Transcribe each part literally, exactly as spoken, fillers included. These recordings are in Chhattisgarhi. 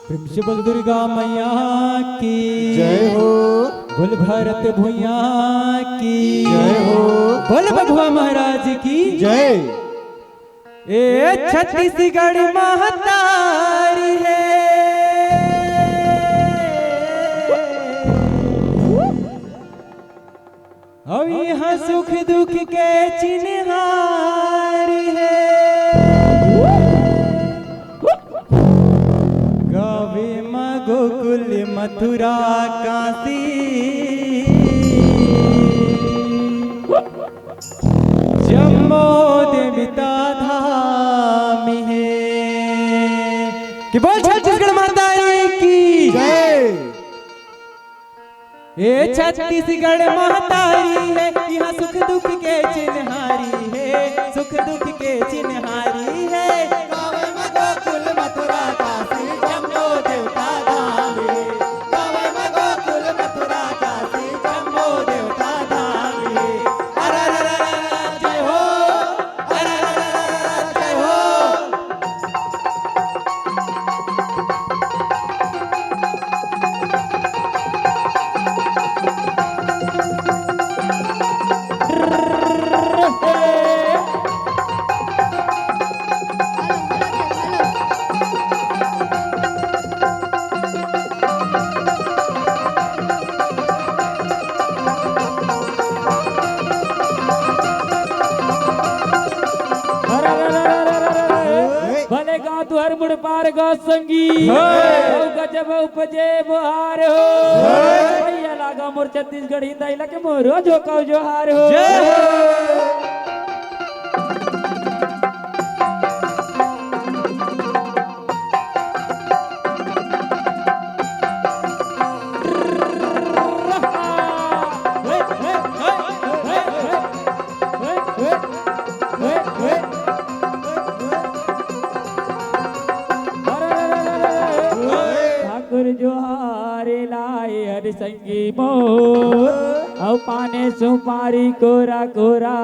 प्रेम से बोल दुर्गा मैया की। जय हो। बोल भारत भुइयां की। जय हो। बोल बघवा महाराज की। जय। ए छत्तीसगढ़ महतारी हे। अउ इहाँ सुख दुख के चिन्हारी हे। गाँवे म गोकुल मथुरा काशी, जम्मो देवता धाम हे। कि बोल छत्तीसगढ़ महतारी की। जय। ए छत्तीसगढ़ महतारी हे, इहाँ सुख दुख के चिन्हारी हे, सुख दुख के चिन्हारी हे। गाँवे म गोकुल मथुरा काशी, जम्मो देवता धाम हे। गाँवे म गोकुल मथुरा काशी, जम्मो देवता धाम हे। अरे, अरे, अरे, अरे, जय हो। अरे, अरे, अरे, अरे, जय हो। अरे, अरे, अरे, अरे, अरे, अरे, अरे। भले गाँव तुहर मुड़ पार गा संगी। हे। अउ गजब उपजे बोहार हो। हे। भैया लागा मोर छत्तीसगढ़ी दाई ला के मोरो झोंका जोहार हो। जय हो। ठाकुर जोहार लाए हर संगी मोर, अउ पाने सुपारी कोरा कोरा।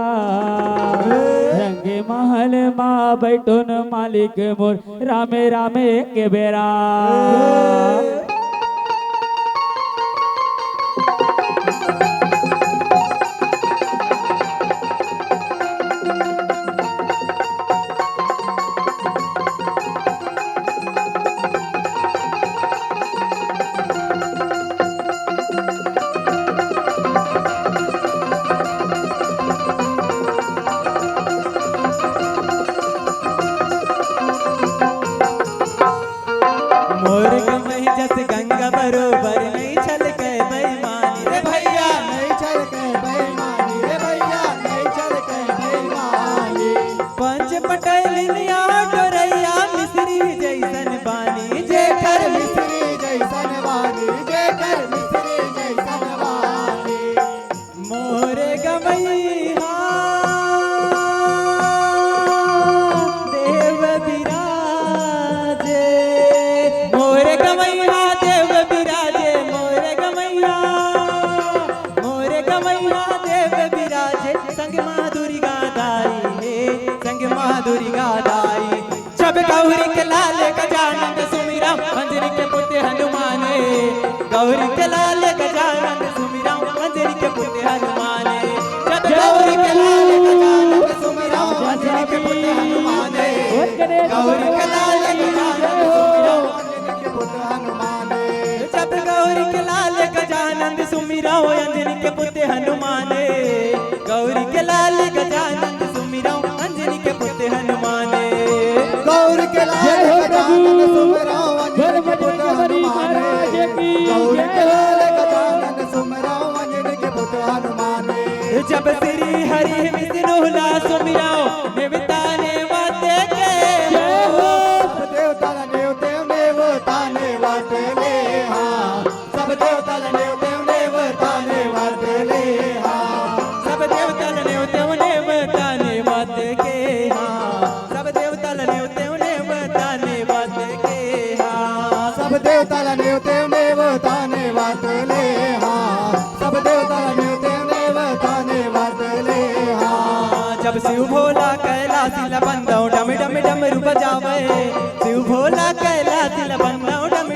रंग महल मा बैठो न मालिक मोर, रामे रामे एक बेरा। मोर गमई जस गंगा बरोबर, नइ छलके बेईमानी रे भैया, नइ छलके बेईमानी रे भैया, नइ छलके बेईमानी। पंच पटेल निया डोरैया, मिश्री जैसन बानी, जेकर मिश्री जैसन बानी, जेकर मिश्री जैसन बानी। मोर गमई हा देव बिराजे, मोर गमई हा देव बिराजे, मोर गमई हा, मोर गमई हा देव बिराजे, संग माँ दुर्गा दाई हे, संग माँ दुर्गा दाई। जब गौरी के लाल गजानन सुमिरँव, अंजनी के पुत्र हनुमान हे। गौरी के लाल गजानन सुमिरँव, अंजनी के पुत्र हनुमान हे। जब गौरी के लाल गजानन सुमिरँव, अंजनी के पुत्र हनुमान हे। गौरी के लाल गजानन सुमिरँव, अंजनी के पुत्र हनुमान हे। जब गौरी के लाल गजानन सुमिरँव, अंजनी के पुत्र हनुमान हे। गौरी के लाल गजानन सुमिरँव, अंजनी के पुत्र हनुमान हे। गौरी के लाल गजानन सुमिरँव, अंजनी के पुत्र हनुमान हे। गौरी के लाल गजानन सुमिरँव, अंजनी के पुत्र हनुमान हे। जब श्री हरि विष्णु ला सुमिरँव, नेवता नेवते के हो। सब देवता ला नेवते, नेवता नेवते ले, हाँ। सब देवता ला नेवते, नेवता नेवते ले, हाँ। सब देवता ला नेवते, नेवता नेवते के, हाँ। सब देवता ला नेवते, नेवता नेवते के, हाँ। सब देवता ला नेवते, नेवता नेवते ले, हाँ। सब देवता ला नेवते, नेवता नेवते ले, हाँ। जब शिव भोला कैलासी ला बंदँव, डम डम डमरू बजावे। शिव भोला कैलासी ला बंदँव, डम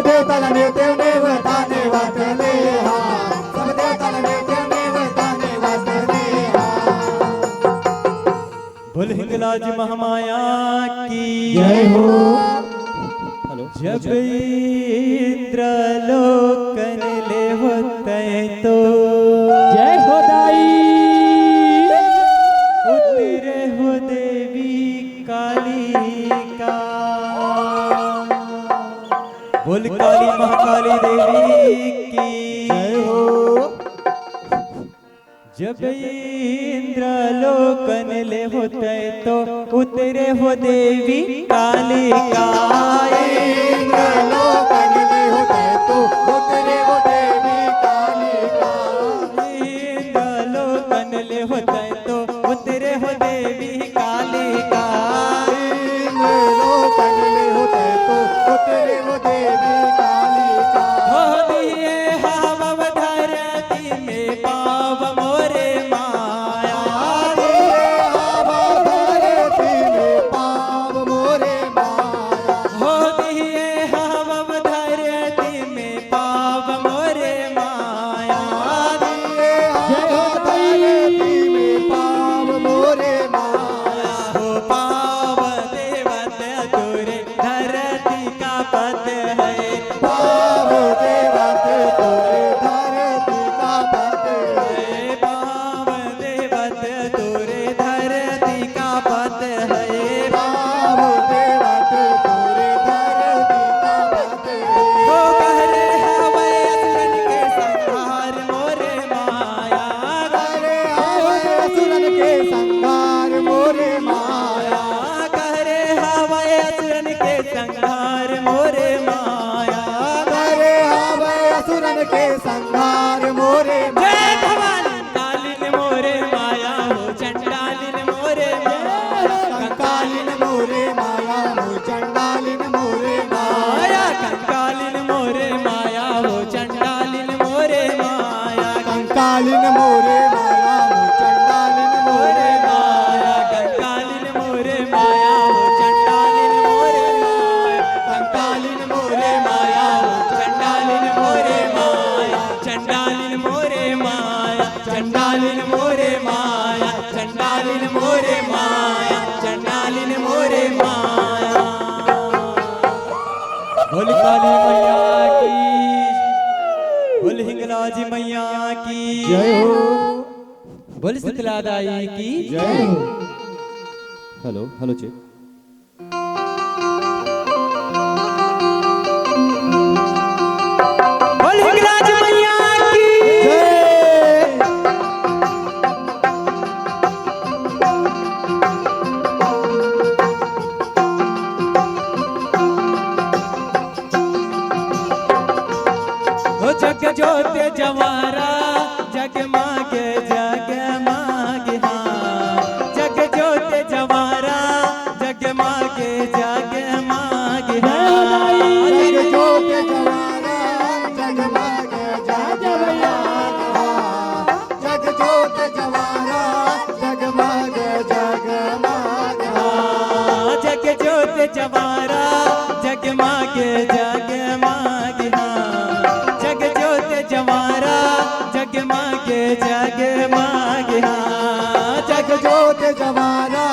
देवता ल नेवतेव नेवता नेवत ले हा। सब देवता ल नेवतेव नेवता नेवत ले हा। बोल हिंगलाज महामाया की जय हो। हेलो। जब इंद्र लोकन ले होते तो जय हो दाई। उतरे हो देवी कालिका। बोल काली महाकाली देवी की जय हो। जब इंद्र लोकन ले होते तो उतरे हो देवी कालिका। इंद्र लोकन ले होते तो उतरे हो देवी कालिका। इंद्र लोकन ले होते तो उतरे हो देवी कालिका। इंद्र लोकन ले होते तो उतरे हो देवी कालिका। हो दिए हवा धरती में पाव मोरे माया। दिए हवा धरती में पाव मोरे माया। हो दिए हवा धरती में पाव मोरे माया। दिए हवा धरती में पाव मोरे माया। हो पाव देवत तोरे धरती कांपत हे। पाव देवत तोरे धरती कांपत हे। पाव देवत तोरे धरती कांपत हे। पाव देवत तोरे धरती कांपत हे। हो कहरे हवय असुरन के संहार मोरे माया। कहरे हवय असुरन के संहार मोरे माया। कहरे हवय असुरन के संहार मोरे माया। कहरे हवय असुरन के संहार मोरे जय माया। भवानी। कालिन मोरे माया हो चंडालिन मोरे माया। कंकालिन मोरे माया हो चंडालिन मोरे माया। कंकालिन मोरे माया हो चंडालिन मोरे माया। कंकालिन मोरे माया हो चंडालिन मोरे माया। कंकालिन मोरे माया हो चंडालिन मोरे माया। कंकालिन मोरे माया हो चंडालिन मोरे माया। चंडालिन मोरे माया। चंडालिन मोरे माया। चंडालिन मोरे माया। चंडालिन मोरे माया। बोल काली मैया की, बोल हिंगलाज मैया की जय हो। बोल शीतला दाई की जय हो। Hello, hello check. बोल हिंगलाज मैया की जय। हो जग जोत जवारा जगमग जगमग हाँ। जग जोत जवारा जगमग जगमग हाँ। जग जोत जवारा जगमग जगमग हाँ। जग जोत जवारा जगमग जगमग हाँ। जग जोत जवारा जगमग जगमग हाँ। जग जोत जवारा जगमग जगमग हाँ। जग जोत जवारा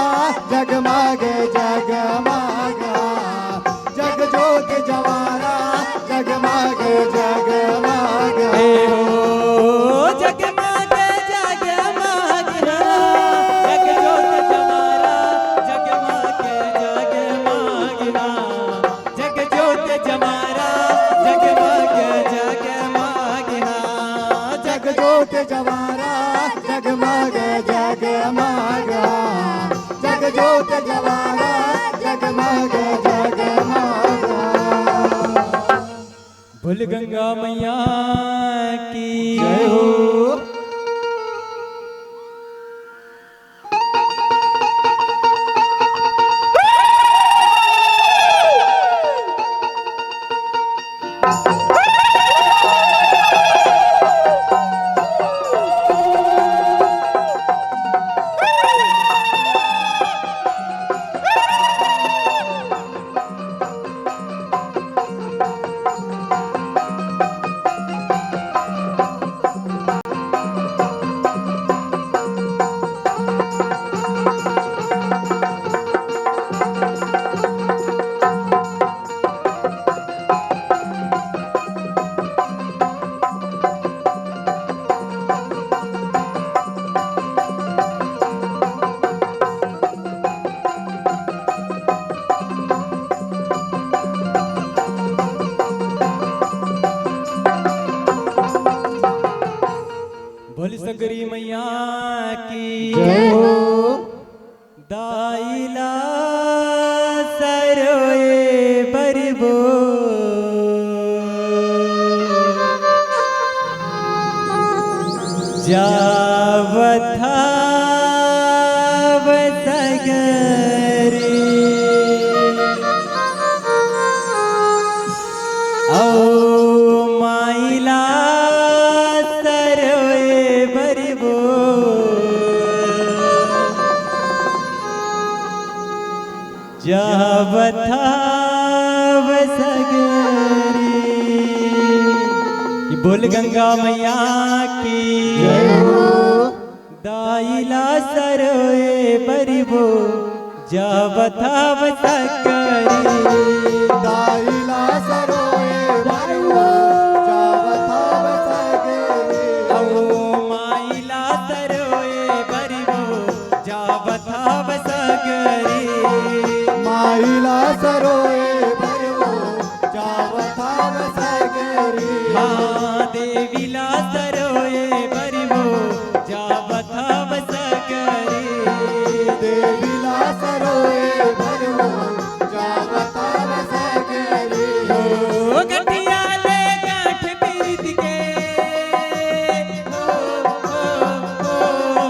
जगमग जगमग हाँ। जग जोत जवारा जगमग जगमग हे हो। जगमग जगमग हाँ। जग जोत जवारा जगमग जगमग हाँ। जग जोत जवारा जगमग जगमग हाँ। जग जोत जवारा जगमग जगमग हाँ। जग जोत जवारा जगमग जगमग। बोल गंगा मैया की जय हो। जावत हव सगरी, अउ माई ला सरोए बर बोल। जावत हव सगरी। ये बोल गंगा मैया की। जय हो। दाई ला सरोए बर बोल, जावत हव सगरी। दाई ला सरोए बर बोल, जावत हव सगरी। अउ माई ला सरोए बर बोल, जावत हव सगरी। माई ला सरोए बर बोल, जावत हव सगरी। हाँ, देवी ला सरोए बर बोल, जावत हव सगरी। देवी ला सरोए बर बोल, जावत हव सगरी। ओ गठिया ले गांठ पीरित के, ओ, ओ, ओ, ओ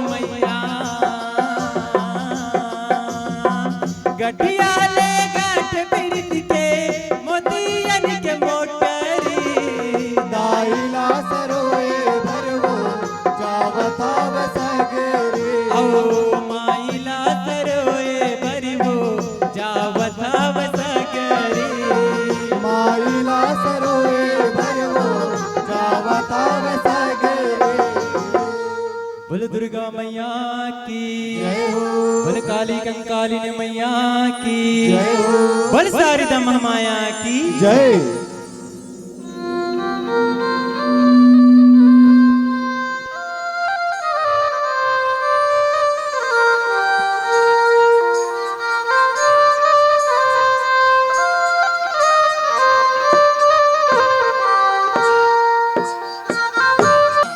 मैया। गठिया ले गांठ पीरित के, मोतियन के मोटरी। दाई ला सरोए बर बोल, जावत हव सगरी। अउ माई ला सरोए बर बोल, जावत हव सगरी। माई ला सरोए बर बोल, जावत हव सगरी। बोल दुर्गा मैया की। जय हो। बोल काली कंकालिनी मैया की। जय हो। बोल शारदा महामाया की। जय।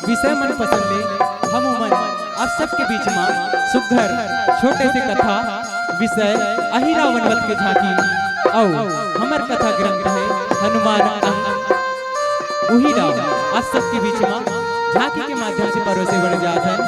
विषय मन पसंद ले हम उमन आप सबके बीच म सुग्घर छोटे से कथा विषय अहिरावण वध के झांकी अउ हमर कथा ग्रंथ हे हनुमान अंक, उही ला आप सबके बीच म झांकी के माध्यम से परोसे बर जात हन।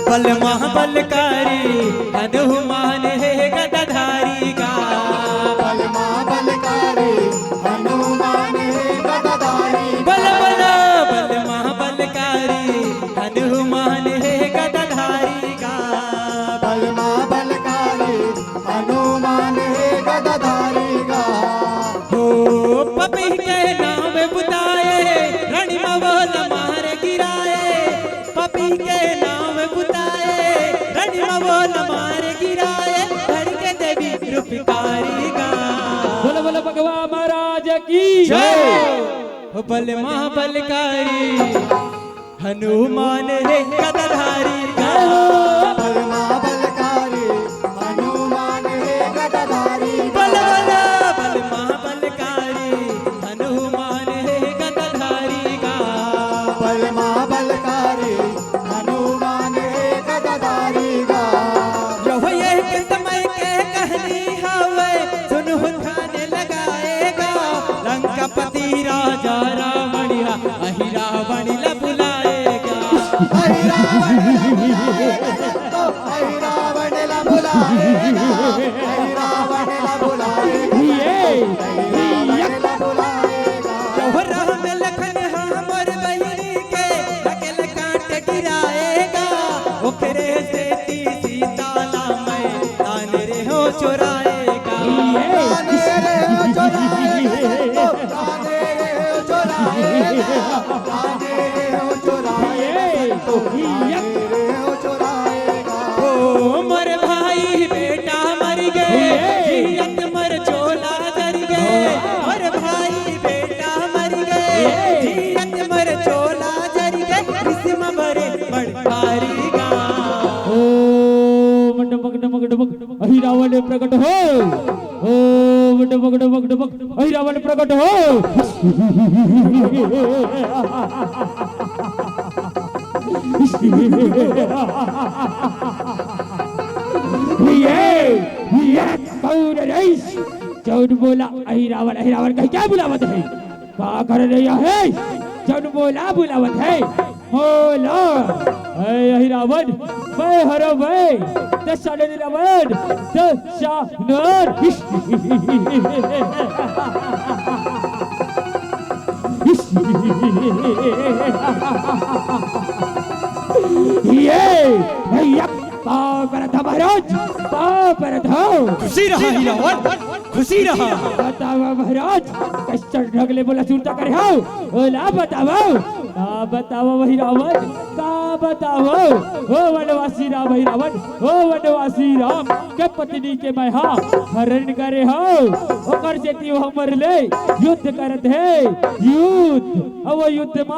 बलमा बलकारी हनुमान हे गदाधारी गा। बलमा बलकारी हनुमान हे गदाधारी गा। बल बल बलमा बलकारी हनुमान हे गदाधारी गा। बलमा बलकारी हनुमान हे गदाधारी गा। हो पपी के नाम बुताए, रणिमा बोल मार गिराए। पपी के नाम बुताए, रणिमा बोल मार गिराए। धर के देवी रूपकारी गा। बोलो बोलो भगवान महाराज की जय। हो बलमा बलकारी हनुमान हे गदाधारी गा। बलमा बलकारी हनुमान हे गदाधारी गा। बल बल बलमा बलकारी हनुमान हे गदाधारी गा। बलमा बलकारी हनुमान हे गदाधारी गा। यहो एक समय के कहनी हवे, सुनहु ध्यान लगाए गा। लंकापति राजा रावण हा अहि रावण ला बुलाए गा। अहि रावण ला बुलाए गा, संतो, अहि रावण ला बुलाए गा, अहि रावण ला बुलाए गा, ये, संतो, अहि रावण ला बुलाए गा। जहो राम लखन हा मोर बहिनी के, अकेल काट गिराए गा। ओकरे सेती सीता ला मैं ताने रे हो चोराए गा। ये। ताने रे हो चोराए गा, संतो, ताने रे हो चोराए गा, ताने रे हो चोराए गा, संतो, ताने रे हो चोराए गा। ओ मोर भाई डमक डमक अहि रावण प्रकट हो। ओम डमक डमक डमक अहि रावण प्रकट हो। ये, ये कौन रईस? जौन बोला अहि रावण, अहि रावण कहि के बुलावत हे? का कर रहा हे? जौन बोला बुलावत हे? बोला। ए अहि रावण, मैं हरव मैं, दशानन रावण, दशानन। ये, ये पाँव परत हँव महाराज, पाँव परत हँव। खुशी रहा अहि रावण, खुशी रहा। बतावा महाराज, कइसन ढंग ले मोला सुरता करे हव, ओला बतावा। का बतावा अहि रावण, का बतावा? ओ वनवासी राम अहि रावण, ओ वनवासी राम के पत्नी के मैं हा हरण करे हँव, ओकर सेती ओ हमर ले युद्ध करत हे, युद्ध। अउ ओ युद्ध म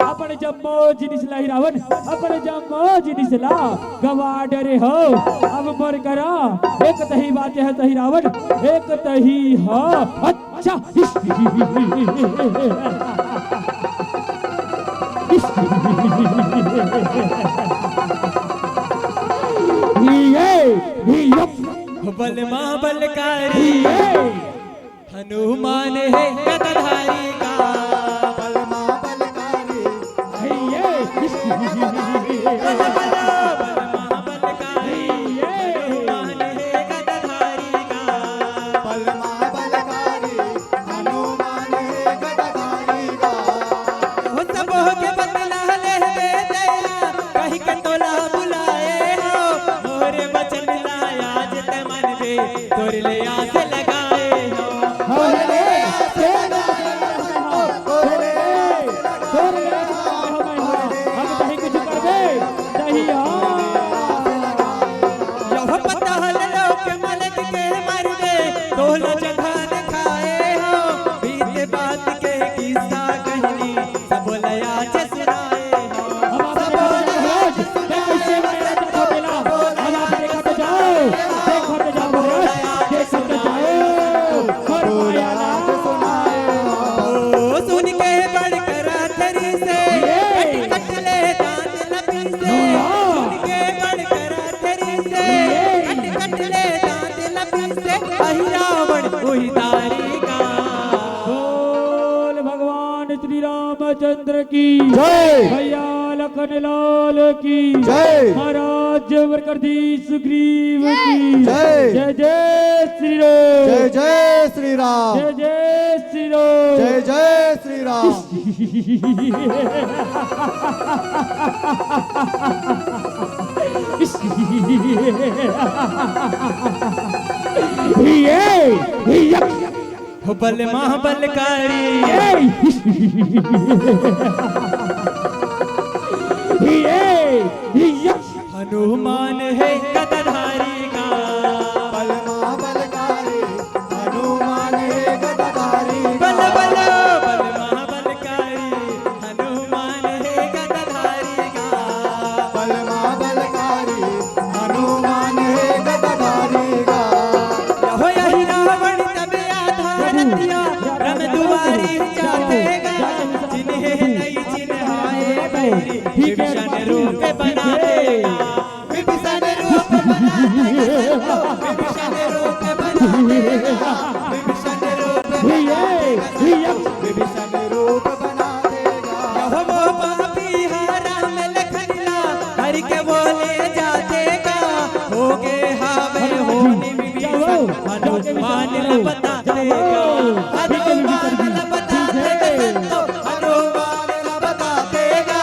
अपन जम्मो जिनिस ला अहि रावण, अपन जम्मो जिनिस ला गवा डरे हव। अब मोर करा एक तही बात हे अहि रावण, एक तही ह। अच्छा। ये, ये, बलमा बलकारी। ये। हनुमान हे गदाधारी का। बलमा बलकारी। ये। बल, बल, बलमा बलकारी। ये। हनुमान हे गदाधारी का। बलमा बलकारी। हनुमान हे गदाधारी का। हो सब हो के बदला लेबे तैया, कहि के तोला बुलाए हँव, मोरे बचन ला आज ते मनबे, तोर ले आस लगाए हँव। तोर ले आस लगाए हँव, तोर ले आस लगाए हँव। हम तहीं कुछ करबे, तहीं हाँ। यहो पताल लोक मलक के मरबे, तोला जगह दिखाए हँव, बीते बात के किस्सा कहनी, सब लया च सुनाए हँव। अब आप सब देखत जाओ, देख कैसे वायरल करत हो बेला। अब आप देखत जाओ, देखत जाओ महाराज, देखत जाओ। हर माया ला। ओ सुन के बड़ करा थरी से, ये। कट कट ले दाँत लपी से। वाह। सुन के बड़ करा थरी से, ये। कट कट ले दाँत लपी से, अहि रावण उही तारी का। बोल भगवान श्री रामचंद्र की जय। भैया लखन लाल की जय। महाराज जयवरकरधीश सुग्रीव की जय। जय जय श्री राम। जय जय श्री राम। जय जय श्री राम। जय जय श्री राम। ये, ये। हो बलमा बलकारी। ये, ये। हनुमान हे गदाधारी का। बलमा बलकारी। हनुमान हे गदाधारी का। बल, बल, बलमा बलकारी। हनुमान हे गदाधारी गा। बलमा बलकारी, हनुमान हे गदाधारी गा। यहो अहि रावण तब आधा रतिया, रम दुआरी जाथे गा। चिन्हे नइ चिन्हाय बैरी, विभीषण रूप बना देगा। विभीषण रूप बना देगा, विभीषण रूप बना देगा, विभीषण रूप बना देगा, विभीषण रूप बना देगा। यहो मोह पापी हा राम लखन ला, हरि के बोले जाथे गा, होगे हावय होनी विभीषण, हनुमान ला बता देगा, हनुमान ला बता देगा संतो, हनुमान ला बता देगा,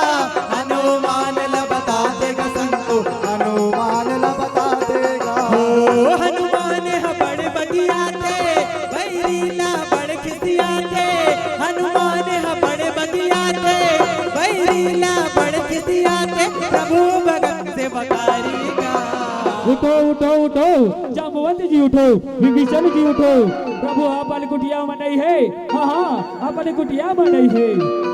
हनुमान ला बता देगा संतो, हनुमान ला बता देगा। ओ हनुमान ह बड़ बगियाथे, बैरी ला बड़ खिसियाथे, हनुमान ह बड़ बगियाथे, बैरी ला बड़ खिसियाथे, प्रभु भगत सेवकारी का। उठो, उठो, उठो, जामवंत जी उठो, विभीषण जी उठो, प्रभु आप वाली कुटिया में नहीं है। हाँ, हाँ, अपन कुटिया म नइ हे।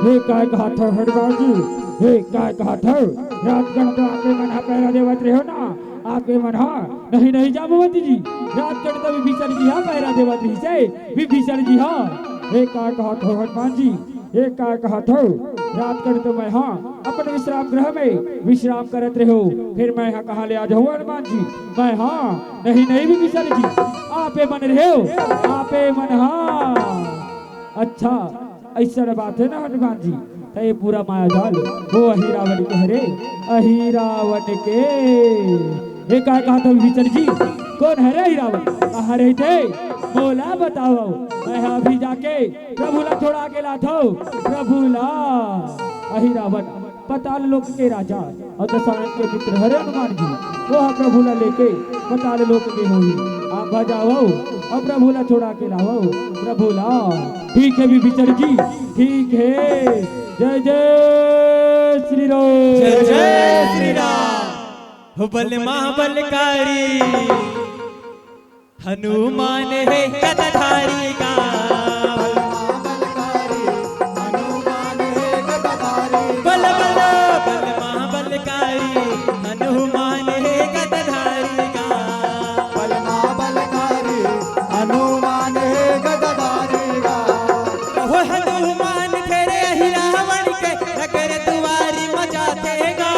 हे काय कहत हव हनुमान जी? हे काय कहत हव? रात गण तो आपे मन ह पहरा देवत रहे हो ना, आप ए मन हा, नहीं, नहीं, जामवंती जी, रात कन त विभीषण जी हा पहरा देवत रहिसे, विभीषण जी हा। ए का कहत हो हनुमान जी, ए का कहत हो? रात कन त मैं हा अपन विश्राम गृह में विश्राम करत रहेंव, फिर मैं हा कहाँ ले आ जाहूँ हनुमान जी? मैं हा, नहीं, नहीं, विभीषण जी, आप ए मन रहेव, आप ए मन हा। अच्छा, अइसन बात हे ना हनुमान जी, त ए पूरा मायाजाल वो अहिरावण के हरे, अहिरावण के। ए काय कहत हो विभीषण जी, कोन हरे अहिरावण? कहाँ रहिथे? मोला बतावव, मैं हा अभी जाके प्रभु ला छोड़ा के लाथंव, प्रभु ला। अहिरावण पताल लोक के राजा अउ दशानन के मित्र हरे हनुमान जी, वो हा प्रभु ला लेके पताल लोक गे होही। आप हा जावव अउ प्रभु ला छोड़ा के लावव, प्रभु ला। ठीक हे विभीषण जी, ठीक हे। जय जय श्री राम। जय जय श्री राम। हो बलमा बलकारी हनुमान हे गदाधारी गा। बलमा बलकारी हनुमान हे गदाधारी गा। बल बल बलमा बलकारी हनुमान हे गदाधारी गा। बलमा बलकारी हनुमान हे गदाधारी गा। हो हनुमान फेरे अहिरावण के नगर दुआरी म जाथे गा।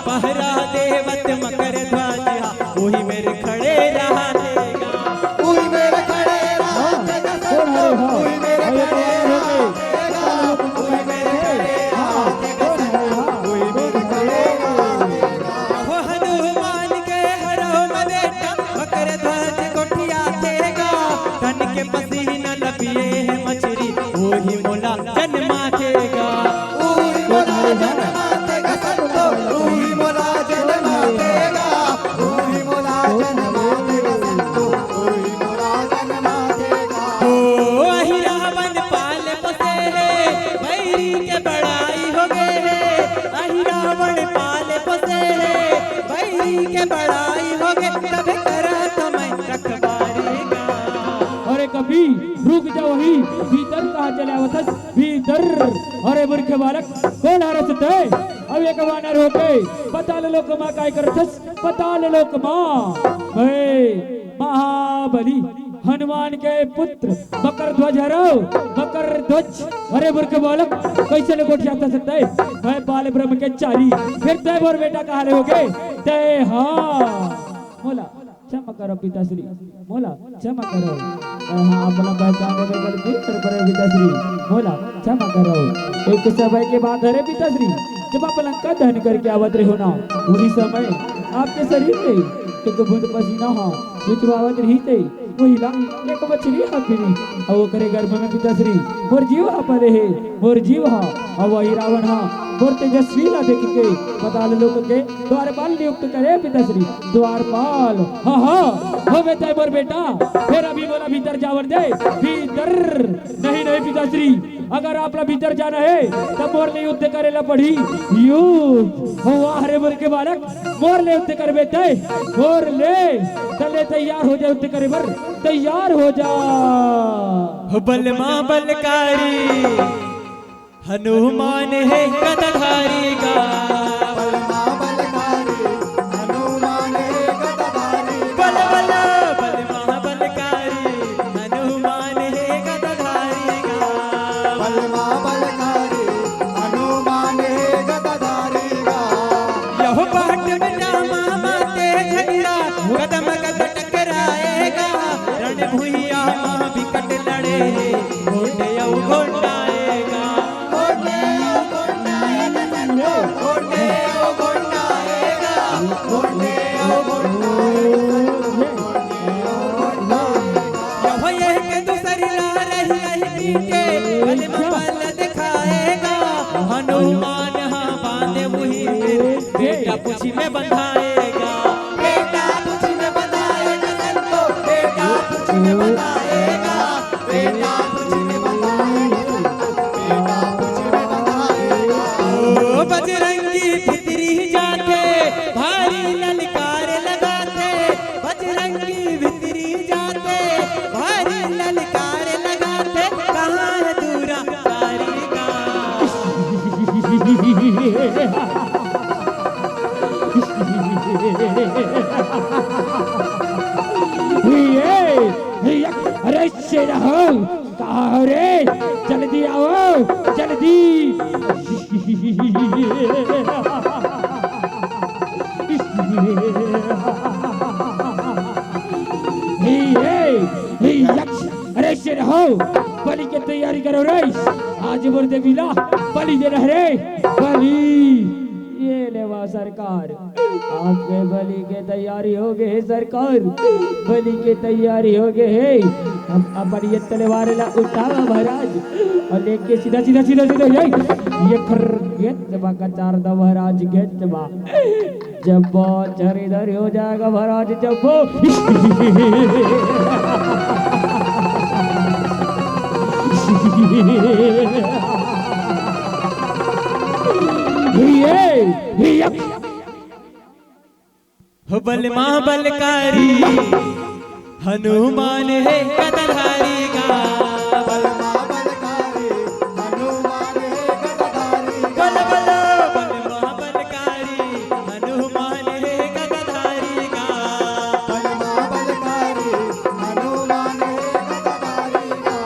पहरा देवत मकर ध्वज हा उही मेर खड़े रहिथे गा। उही मेर खड़े रहिथे गा। हाँ, कौन हरे? हाँ। उही मेर खड़े रहिथे गा। उही मेर खड़े रहिथे गा। उही मेर खड़े रहिथे गा। हो हनुमान के हरव म बेटा, मकर ध्वज गोठियाथे गा। तन के पसीना लपिए हे मछरी, उही मोला जन्माथे गा। उही मोला जन्माथे गा संतो, उही मोला जन्माथे गा। उही मोला जन्माथे गा संतो, उही मोला जन्माथे गा। ओ अहिरावण पाल पोसे हे, बैरी के बड़ाई होगे हे। अहिरावण पाल पोसे हे, बैरी के बड़ाई होगे, तभे करत मैं रखवारी गा। अरे कपी, रुक जा वही, भीतर कहाँ चले आवत हस? भीतर। अरे मूर्ख बालक, कोन हरस तैं? अब एक वानर होके पताल लोक मा काय करत हस? पताल लोक मा। मैं महाबली हनुमान के पुत्र मकर ध्वज हरव, मकर ध्वज। अरे मूर्ख बालक, कइसे ले गोठियात हस तैं? मैं पाल ब्रह्म के चारी, फेर तैं मोर बेटा कहाँ ले होगे? तैं हा। मोला क्षमा करव पिताश्री, मोला क्षमा करव। हाँ, आप ला पहचाने में गलती कर परे पिताश्री, मोला क्षमा करव। एक समय के बात हरे पिताश्री, जब आप लंका दहन करके आवत रहेव ना, उही समय आपके शरीर में एक बूंद पसीना हा चुचवावत रहिसे, उही ला एक मछरी हा पीनिस, अउ ओकरे गर्भ में पिताश्री मोर जीव हा पले हे, मोर जीव हा। अउ अहिरावण हा मोर तेजस्वी ला देख के पताल लोक के द्वारपाल नियुक्त करे पिताश्री, द्वारपाल। हाँ, हाँ, होबे तैं मोर बेटा, फेर अभी मोला भीतर जावन दे, भीतर। नहीं, नहीं पिताश्री, अगर आप ला भीतर जाना हे, त मोर ले युद्ध करे ला पड़ही। युद्ध? वाह रे मूर्ख बालक, मोर ले युद्ध करबे तैं, मोर ले। त ले तैयार हो जा युद्ध करे बर, तैयार हो जा। हो बलमा बलकारी हनुमान हे गदाधारी गा। बलमा बलकारी हनुमान हे गदाधारी गा। बल बल बलमा बलकारी हनुमान हे गदाधारी गा। बलमा बलकारी हनुमान हे गदाधारी गा। यहो बाट में जामा माते झगड़ा, कदम कदम टकराए गा। रण भुइयां मा बिकट लड़े हे, गोंडे अउ गोंडा आए गा। गोंडे अउ गोंडा आए गा, गोंडे अउ गोंडा आए गा। गोंडे अउ गोंडा आए गा। यहो एक दूसरी ला रही रही पीटे, बल में बल दिखाए गा। हनुमान हा बांधे उही मेर, बेटा पूछी में बंधाए गा। बेटा पूछी में शेर हो, कहाँ हो रे? जल्दी आओ, जल्दी। हे, हे, हे, यक्ष, अरे शेर हो, बलि के तैयारी करो रे। आज मोर देवी ला बलि देना हे रे, बलि। ये लेवा सरकार, आपके बलि के तैयारी हो गए हे सरकार, बलि के तैयारी हो गए हे। हम अपन ये तलवार ला उठावा महाराज, और लेके सीधा, सीधा, सीधा, सीधा, ये, ये खर, ये चबा का चार दा महाराज, ये चबा। जब बौछार इधर हो जाएगा महाराज, जब वो ये, ये हो बलमा बलकारी, हनुमान हे गदधारी गा। बलमा बलकारी, हनुमान हे गदधारी गा। बल बल बलमा बलकारी, हनुमान हे गदधारी गा। बलमा बलकारी, हनुमान हे गदधारी गा।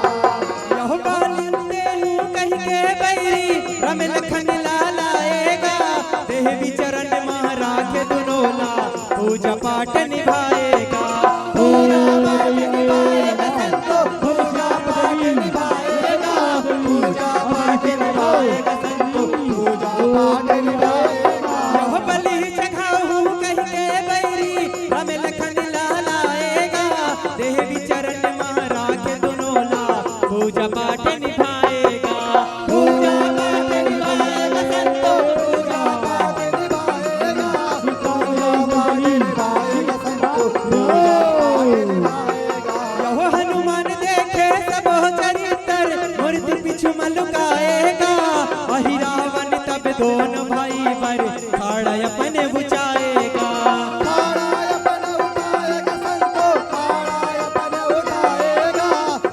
यहो बालिन तेहू कहि के बैरी, रमे लखन लालाएगा। देवी चरण मा राखे दुनो ला, पूजा पाठ निभाएगा। पूजा पाठ निभाएगा संतो, पूजा पाठ निभाएगा, पूजा पाठ निभाएगा संतो, पूजा पाठ निभाएगा। यह बलि चघाहूँ कहि के बैरी, रमे लखन लालाएगा। देवी चरण मा राखे दुनो ला, पूजा पाठ निभाएगा। पूजा पाठ निभाएगा संतो, पूजा पाठ निभाएगा, पूजा पाठ निभाएगा संतो, पूजा पाठ निभाएगा। यहो हनुमान देखे सब चरित्र, मूर्ति पिछु मा लुकाएगा। अहि रावण तब दोनों भाई बर, खाड़ा अपन बुझाएगा। खाड़ा अपन उठाएगा संतो, खाड़ा अपन उठाएगा।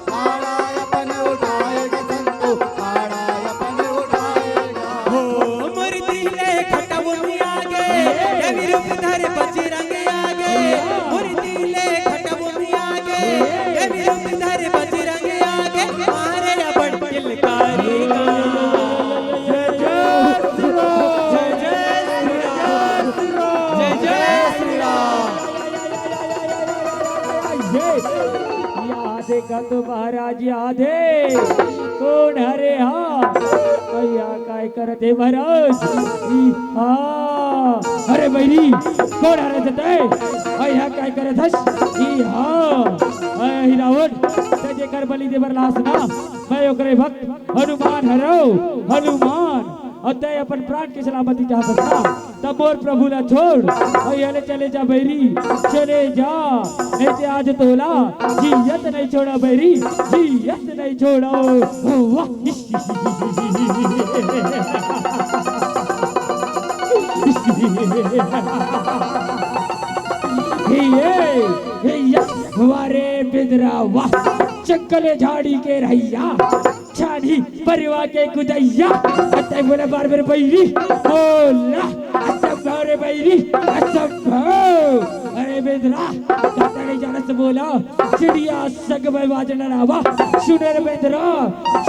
खाड़ा अपन उठाएगा संतो, खाड़ा अपन उठाएगा। हो मूर्ति ले खटव में आगे, देवी रूप धर बजरंग आगे। मूर्ति ले खटव में आगे, देवी रूप धर बजरंग आगे। मारे अपन किलकारी गा। जय जय श्री राम। जय जय श्री राम। जय जय श्री राम। ये, या देखा तो महाराज, या दे। कोन हरे हा? अइहा काय करत हे महाराज? ई हा। अरे बैरी, कोन हरे तैं? अइहा काय करत हस? ई हा। अहि रावण, तैं जेकर बलि देबर लास ना, मैं ओकरे भक्त हनुमान हरव, हनुमान। अउ तैं अपन प्राण के सलामती चाहत हस ना, तब मोर प्रभु ला छोड़, अउ यहले चले जा बैरी, चले जा, नहीं ते आज तोला जियत नहीं छोड़ा बैरी, जियत नहीं छोड़ा। वाह। ये, ये, ये, वाह रे बेंदरा, वाह। जंगल झाड़ी के रहइया, छानी परवा के कुदैया। अतै बोला बार बार बैरी, बोला असंभव रे बैरी, असंभव। अरे बेंदरा, काता नहीं जाना से बोला, चिड़िया संग में बाज लड़ावा। सुन रे बेंदरा,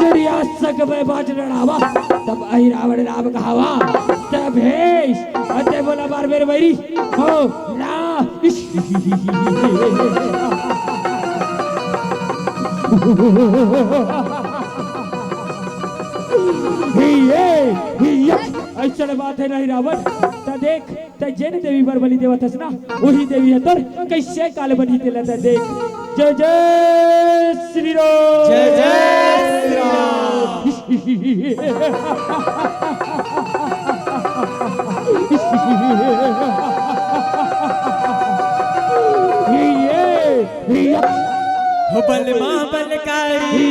चिड़िया संग में बाज लड़ावा। तब अहि रावण राम कहावा। तब हे, अतै बोला बार बार बैरी, बोला। ये, ये, अइसन बात हे नहीं रावण, त देख, तैं जेन देवी बर बलि देवत हस ना, उही देवी ह तोर कइसे काल बनही तेला तैं देख। जय जय श्री राम। जय जय श्री राम। ये, ये। हो बलमा बलकारी।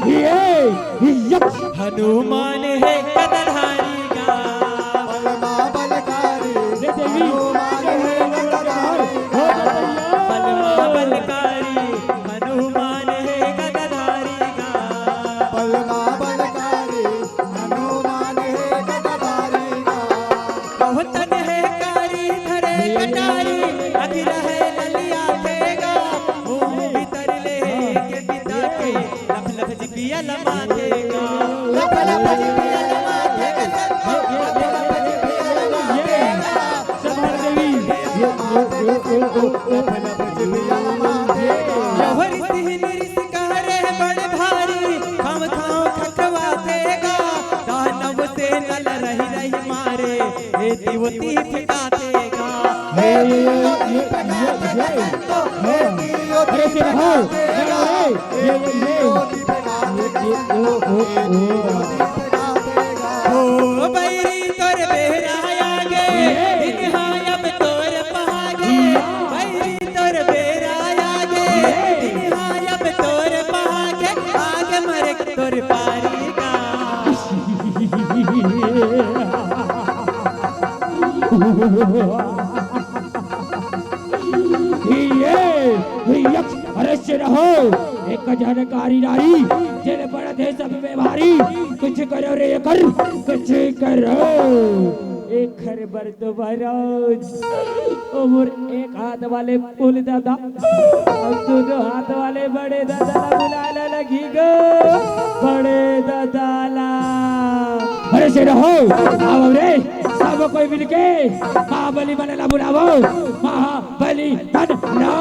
ये, ये। हनुमान हे गदधारी गा। बलमा बलकारी। ये देवी। हनुमान हे गदधारी गा। बलमा बलकारी। हनुमान हे गदधारी गा। बलमा बलकारी। हनुमान हे गदधारी गा। बहुत जहर सिहन रिस कहरे बड़ भारी, खाम खाम खखवाथे गा, दानव से नल रहि रहि मारे, ए दिवती फेंकाथे गा। हे, हे, हे, हे, हे, हे। अरे, से रहो, रहो रे। ये, ये, ये। ये, ये, ओ, ओ, ओ। हो बैरी तोर बेरा आगे, दिन हा अब तोर पहागे। बैरी तोर बेरा आगे, दिन हा अब तोर पहागे। आगे मरे तोर पारी का। ये, ये यक्ष अरे से रहो, एक जानकारी नारी, जेले पड़त हे सब में भारी, कुछ करो रे एकर, कुछ करो। एकर बर तो महाराज, ओ मोर एक हाथ वाले फूल दादा, अउ दूनों हाथ वाले बड़े दादा ला बुलाए ला लगही गो, बड़े दादा ला। अरे से रहो, आओ रे, सब कोई मिलके महाबली मन ला बुलावो, महाबली तन ला।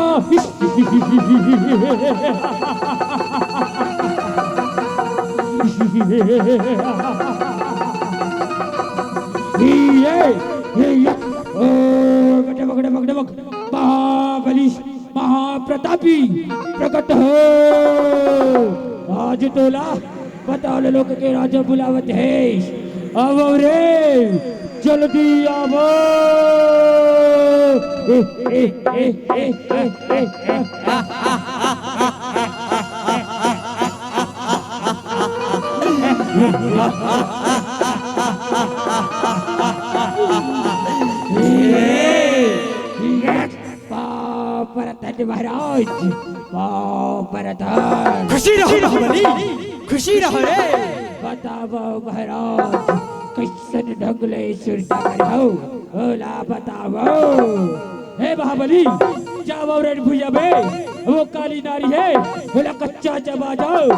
ये, ये, ये, ओ, डमक, डमक, डमक, महाबली महाप्रतापी प्रकट हो। आज तोला पताल लोक के राजा बुलावत हे। आवो रे, जल्दी आवो। ए, ए, ए, ए, ए, ए, ए। पाँव परत हन महाराज, पाँव परत हन। खुशी रहो बाहुबली, खुशी रहो रे। बतावो महाराज, कइसन ढंग ले सुरता करे हव, ओला बतावो। हे बाहुबली, जावव रण भुइयाँ में, वो काली नारी हे, ओला कच्चा चबा जाव,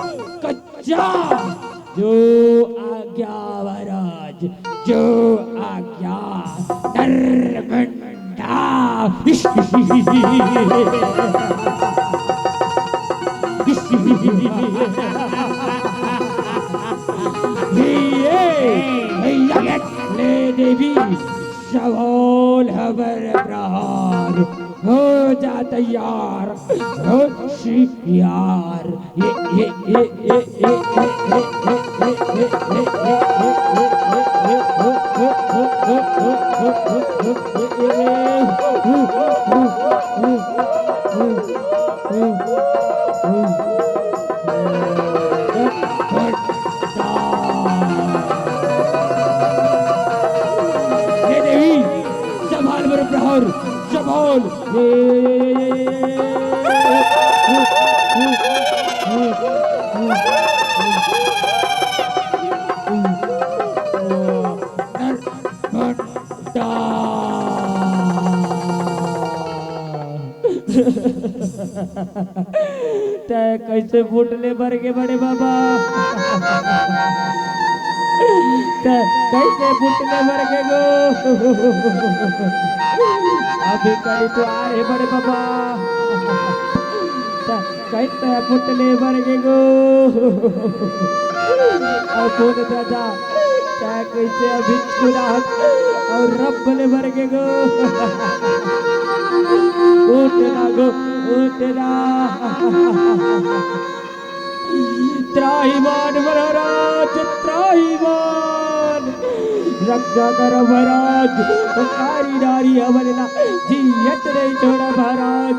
कच्चा। जो आज्ञा महाराज, जो आज्ञा। नरमुंडा। ये, ये, ले देवी, सबोल हमर प्रहार। हो जा तैयार, होशियार। हे देवी, संभाल मोर प्रहार, संभाल। तैं कइसे फुटले बर गे बड़े बाबा? तैं कइसे फुटले बर गे गो? अभी करी तो आ रे बड़े बाबा। तैं कइसे फुटले बर गे गो? अउ कौन दादा? तैं कइसे अभी खुला हाथ अउ रब ले बर गे गो? उठ ना गो, उठ ना। त्राहिमाम महाराज, त्राहिमाम। रक्षा करो महाराज, ओ कारी नारी हमन ला जियत नहीं छोड़ा महाराज,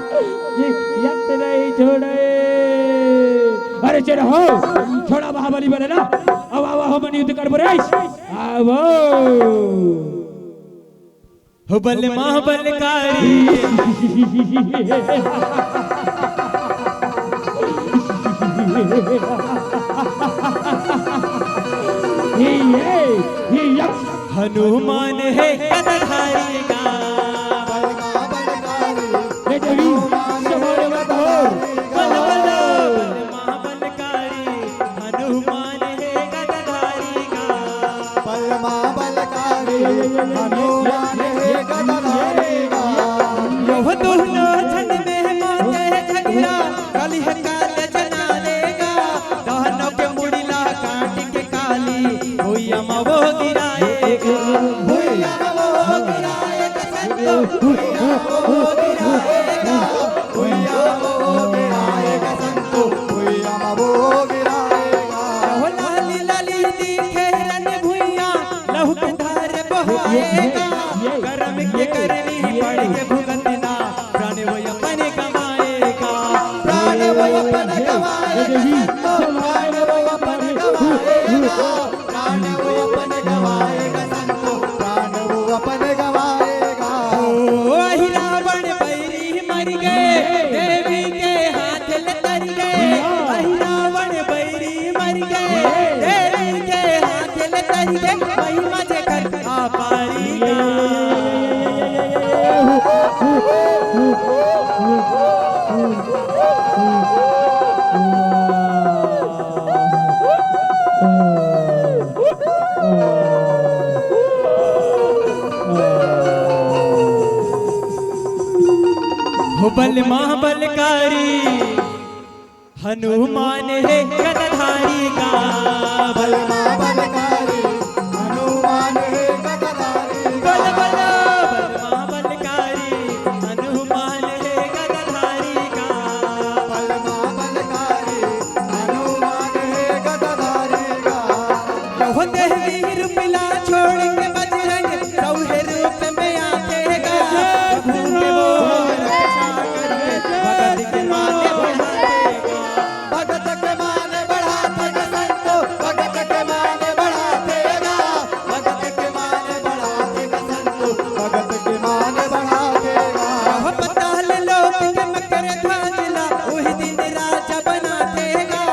जियत नहीं छोड़े। अरे चलो हो, छोड़ा बाहुबली बने ना। अब आवा हमन युद्ध करबो रे। आवो। हो बल महाबलकारी। हे, हे, हे, यक्ष। हनुमान हे गदधारी का। हे देवी, संभालो मत हो। बल, बल, बल महाबलकारी। हनुमान हे गदधारी बलमा बलकारी हनुमान हे गदाधारी गा। यहो दुनो झन में माते झगड़ा, कलिह काल जना रेगा। दानव के मुड़ी ला काट के काली भुइया म वो गिराएगा। भुइया म वो गिराएगा संतो, भुइया म वो गिराएगा। भुइया म वो गिराएगा संतो, भुइया म वो गिराएगा। यहो लाली लाली दिखे रन भुइया, लहू के धार बहाएगा। करम के करनी पड़ के भुगतना, प्राण वो अपन गवाएगा। प्राण वो अपन गवाएगा संतो, प्राण वो अपन गवाएगा। प्राण वो अपन गवाएगा संतो, प्राण वो अपन गवाएगा। ओ अहि रावण बैरी मर गए, देवी के हाथ ले तर गए। अहि रावण बैरी मर गए, देवी के हाथ ले तर गए। महिमा जेकर अपारी गा। हो बलमा बलकारी हनुमान हे गदाधारी गा। बलमा बलकारी हनुमान हे गदाधारी गा। बल बल बलमा बलकारी हनुमान हे गदाधारी गा। बलमा बलकारी हनुमान हे गदाधारी गा। यहो देवी रूप ला छोड़ के बजरंग सौहे रूप में आथे गा। प्रभु के वो रक्षा करके भगत के माने बढ़ाथे गा। भगत के माने बढ़ाथे गा संतो, भगत के माने बढ़ाथे गा। भगत के माने बढ़ाथे गा संतो, भगत के माने बढ़ाथे गा। यहो पाताल लोक के मकर ध्वज ला उही दिन राजा बनाथे गा।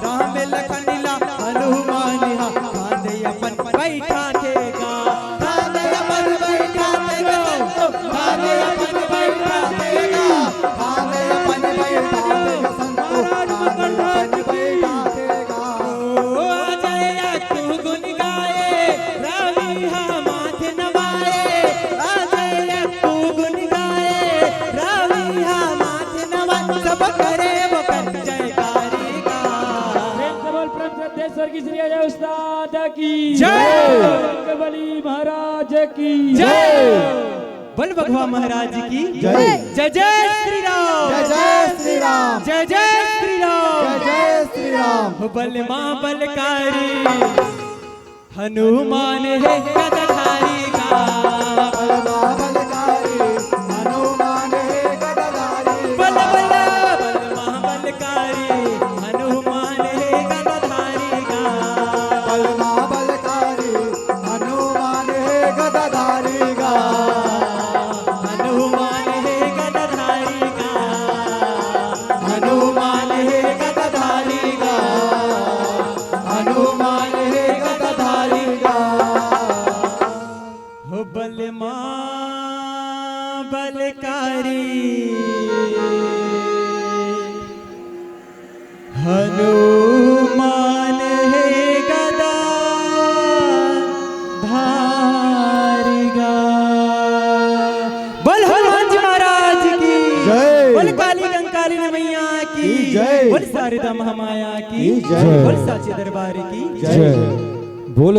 राम लखन ला हनुमान हा कांधे अपन बैठाथे गा। कांधे अपन बैठाथे गा संतो, कांधे अपन बैठाथे गा। कांधे अपन बैठाथे गा संतो, कांधे अपन बैठाथे गा। ओ आ जाए या तू गुन गाए, रावी हा माथ नवाए। आ जाए या तू गुन गाए, रावी हा माथ नवाए। सब करे वो कर जयकारी गा। प्रेम से बोल, प्रेम से देश स्वर्गीय श्री अजय उस्ताद की जय। बली महाराज की जय। बल बघवा महाराज की जय। जय जय श्री राम। जय जय श्री राम। जय जय श्री राम। जय जय श्री राम। हो बलमा बलकारी हनुमान हे गदाधारी गा। बलमा बलकारी हनुमान हे गदाधारी गा। बल बल बलमा बलकारी हनुमान हे गदाधारी गा। बलमा बलकारी हनुमान हे गदाधारी गा। हनुमान हे गदाधारी गा। हनुमान हे गदाधारी गा। हनुमान हे गदाधारी गा। हो बलमा बलकारी हनुमान हे गदाधारी गा। बोल हनुमान जी महाराज की जय। बोल काली कंकाली मैया की की जय। बोल शारदा महामाया की की जय। बोल साचे दरबार की जय। बोल